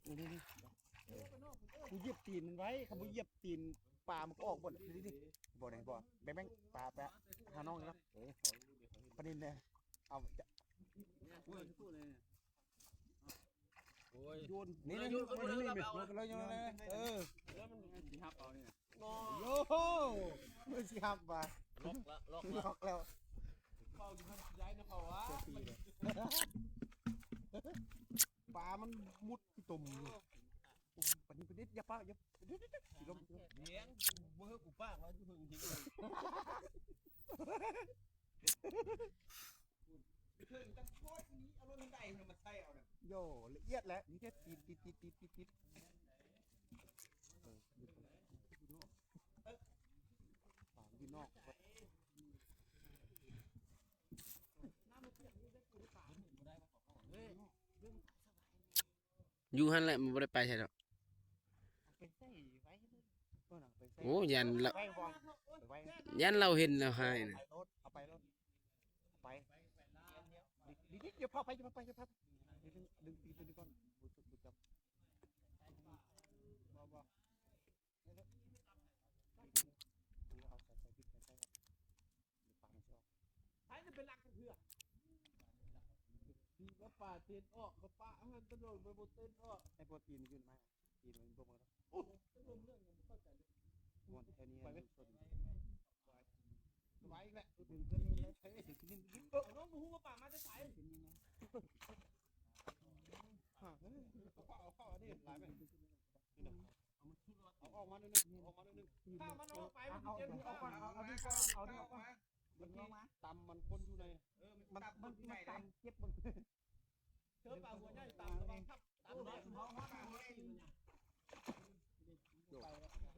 ນີ້ໆ ເອີ ກູຢຽບຕີນມັນໄວ້ ຄັນບໍ່ຢຽບຕີນປາມັນກໍອອກເບິດ. ນີ້ໆ ບໍ່ໄດ້ບໍ່ ແບງໆ ປາ ປາຫານ້ອງເນາະ ເອີ ປານິນແດ່ ເອົາຈະ ໂອ້ຍ ໂອ້ຍ ໂຍນ ນີ້ໆ ໂຍນ ໂຍນ ໂຍນ ເອີ ແລ້ວມັນຊິຮັບເອົານີ້ ໂອ້ໂຫ ມັນຊິຮັບວ່າ ລັອກລະ ລັອກລະ ລັອກແລ້ວ ເປົ່າຢູ່ຫັ້ນຊິໄດ້ນະເຂົາວ່າ ປາມັນມຸດຂີ້ຕົມຢູ່. ປານນີ້ ປານນີ້ ຢ່າປາກ ຢ່າ ດຽວ ດຽວ ດຽວ ຊິລົມ ຊິລົມ ແມ່ນ ບໍ່ເຮີ້ ກູປາກແລ້ວຢູ່ເທິງທີ່ ເທິງຈັກໂຄດນີ້ ເອົາລົດໄດ້ນະ ມາໃສ່ເອົານະ ໂຢ ລະອຽດແຫຼະ ມີແຕ່ຕິດ ຕິດ ຕິດ ຕິດ ຕິດ ເອີ ປາກຢູ່ນອກ ຢູ່ຫັ້ນແຫຼະ ມັນບໍ່ໄດ້ໄປໃສດອກ. ໂອ້ ຢ້ານລາວ ຢ້ານລາວເຫັນລາວຮ້າຍນະ. ເອົາໄປໂລດ ເອົາໄປ ດິ ດິ ຢ່າພາໄປ ຢ່າພາໄປ ຢ່າພາໄປ ດຶງ ດຶງຕີນຕົວນີ້ກ່ອນ ບໍ່ ບໍ່ຈັບ ບໍ່ ບໍ່ ເອົາໃສ່ ໃສ່ ໃສ່ ໃສ່ ປາມັນຊິອອກ ໃຜຈະໄປລັກເທື່ອ ທີ່ວ່າປາເຕັ້ນອອກ ກໍປາຫັ້ນຕະໂດດໄປບໍ່ເຕັ້ນອອກ ໃຫ້ໂປຣຕີນມັນຢືນມາ ຕີນມັນບໍ່ໝົດ ໂອ້ ຕະໂດດເລື່ອງຍັງບໍ່ເຂົ້າໃຈເລີຍ ມ່ວນແທ້ນີ້ ໄປເວີຍ ໄວອີກແລ້ວ ດຶງຂຶ້ນນີ້ເລີຍ ເອີ ດຶງຂຶ້ນນີ້ ເອີ ເອົານ້ອງບໍ່ຮູ້ວ່າປາມາແຕ່ໃສ ຫາ ເອົາເຂົ້າ ເອົາເຂົ້າ ອັນນີ້ຫຼາຍແມ່ນ ເອົາອອກມາໜ້ອຍໜຶ່ງ ເອົາອອກມາໜ້ອຍໜຶ່ງ ຖ້າມັນອອກໄປ ມັນຊິເຈັບຫົວ ເອົາ ເອົາ ເອົາ ເອົາ ເອົາ ເມື່ອກີ້ຕຳມັນຄົນຢູ່ໃນ ເອີ ມັນ ມັນ ມັນຕຳເຈັບມັນ ເຊີປາຫົວໃຫຍ່ຕຳລະວັງຄັບ ຕຳ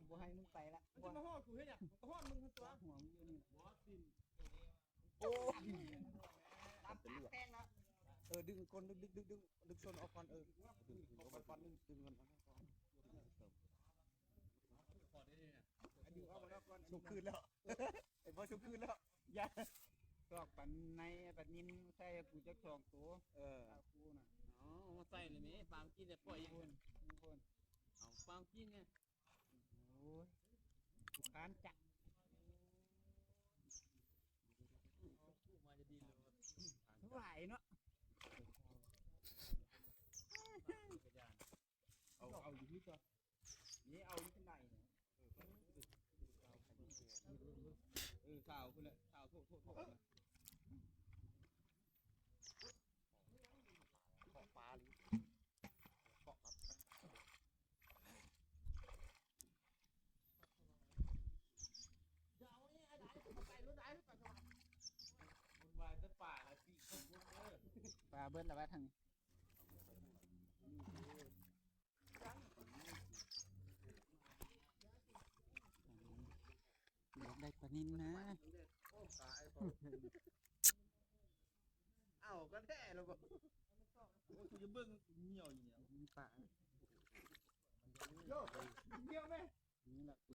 ບໍ່ໃຫ້ມັນໄປລະ ມັນຊິມາຮອດກູເຮັດຫຍັງ ມັນກໍຮອດມຶງຫັ້ນຕົວະ ຫົວມັນຢູ່ນີ້ ໂອ້ຍ ຕຳຕາແພງລະ ເອີ ດຶງກ່ອນ ດຶງ ດຶງ ດຶງ ດຶງ ດຶງສົ້ນອອກກ່ອນ ເອີ ດຶງ ດຶງອອກກ່ອນ ດຶງມັນ ດຶງມັນອອກກ່ອນ ດຶງອອກມາແລ້ວກ່ອນ ຊຸກຄືນແລ້ວ ເຫັນບໍ່ ຊຸກຄືນແລ້ວ ຢ່າ ຊອກປານໃນ ປານນິນໃສ່ໃຫ້ກູຈັກສອງໂຕ ເອີ ເອົາກູນະ ເອົາມາໃສ່ນີ້ແໝ່ ປາມກິນແລ້ວປ່ອຍ ເອົາປາມກິນນີ້ ໂອ້ຍ ກູຄ້ານຈັກ ຫຼາຍເນາະ ເອົາ ເອົາຢູ່ນີ້ຕົວະ ນີ້ເອົາຢູ່ຂ້າງໃນ ເອີ ເອີ ສາວພຸ້ນແຫຼະ ສາວໂທດ ໂທດ ໂທດ ຂອງປາລີ ເກາະກັບ ປາເບິດລະວ່າທາງນີ້ ຢາກໄດ້ປານິນນະ ເອົາກໍແທ້ແລ້ວບໍ່ ໂອ້ຍ ກູຈະເບິ່ງ ໜຽວຢູ່ນີ້ ມີປາ ໂຢ ໜຽວແມ່ ນີ້ລະ ກູ